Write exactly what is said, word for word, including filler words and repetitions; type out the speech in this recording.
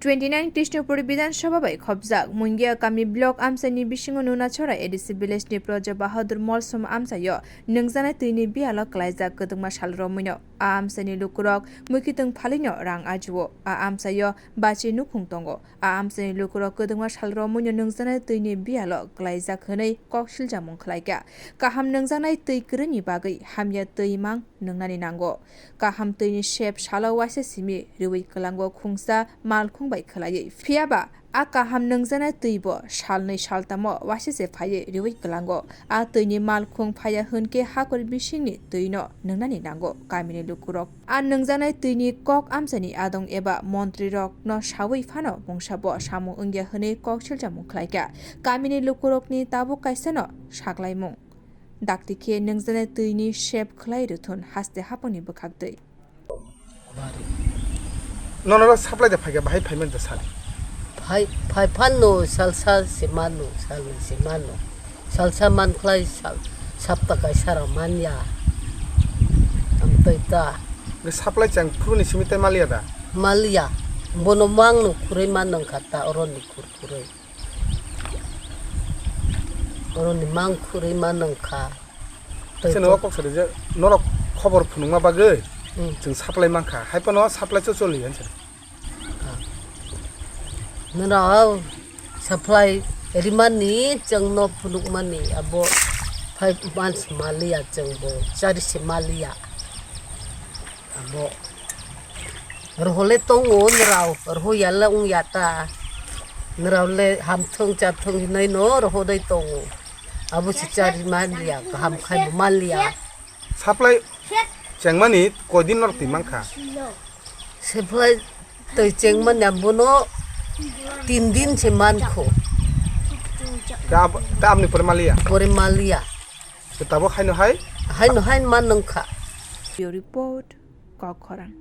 Twenty nine Krishnapur Bidhan Sabha bai khopjak Mungia kami block amchaini bisingo Nunachora A D C village ni Praja Bahadur Molsom amchaio nwngjaknai twi ni biyalo klaijak kwdwkma sal romwino. A amchaini lukurok mwkhitwng phalino rang ajuo. A amchaio bachi nukhung tongo. A amchaini lukurok kwdwkma sal romwino nwngjaknai twi ni biyalo klaijak hwnwi kok siljamung khlaikha. Kaham nwngjaknai twi kwrwini bagwi hamya twi mang nwngnani nango. Kaham twi ni sep salo waisa simi riwi kwlango khungsa malkhung bai khwlaiwi. Phiyaba a kaham nwngjaknai twi bo salnwi saltamo waisa se phaiwi riwi kwlango. A twi ni malkhung phaiya hwnkhe hakor bisingni twi no nwngnani nango kamini lukurok. A nwngjaknai twi ni kok amchaini adong eba montri rok no sawi phano mungsa bo samung wngya hwnwi kok siljamung khlaikha. Kamini lukurok ni tabuk kaisa no saklaimung. Dakti khe nwngjaknai twi ni sep khlai rwthun haste hapang ni bwkhak twi. Nono ro supply da phaikha, bahai phaiman da sal. Phai, phai phano salsa se mano, salnwi se mano. Salsa man khlai sal, sapta kaisa rok manya. Amtwi ta. Ge supply chang phuru ni simi tai maliya da? Maliya. Bono mang no khurui man nang kha ta, oro ni khur khurui. Oro ni mang khurui man nang kha. Tei Chwng to- o kok sari je norok khobor phunukma bagwi Hmm. chwng supply man kha. Hai phano supply cho choli yan se. Nwnao supply rimani chwngno phunukmani abo five months maliya chwngbo chari se maliya. Abo rohole tongo nrao, roho yala wng yata. Nrao le hamthwng chathwng hinai no roho dai tongo. Abo se chari maliya, kaham khai bo maliya. Supply chengmani koidin norok twi mankha? Supply twi chengmani abono tin din se mankho. Ta ab-, ta aboni pore maliya? Pore maliya. Tabuk haino hai? Haino hai man nangkha. Bureau Report, Kokkhorang.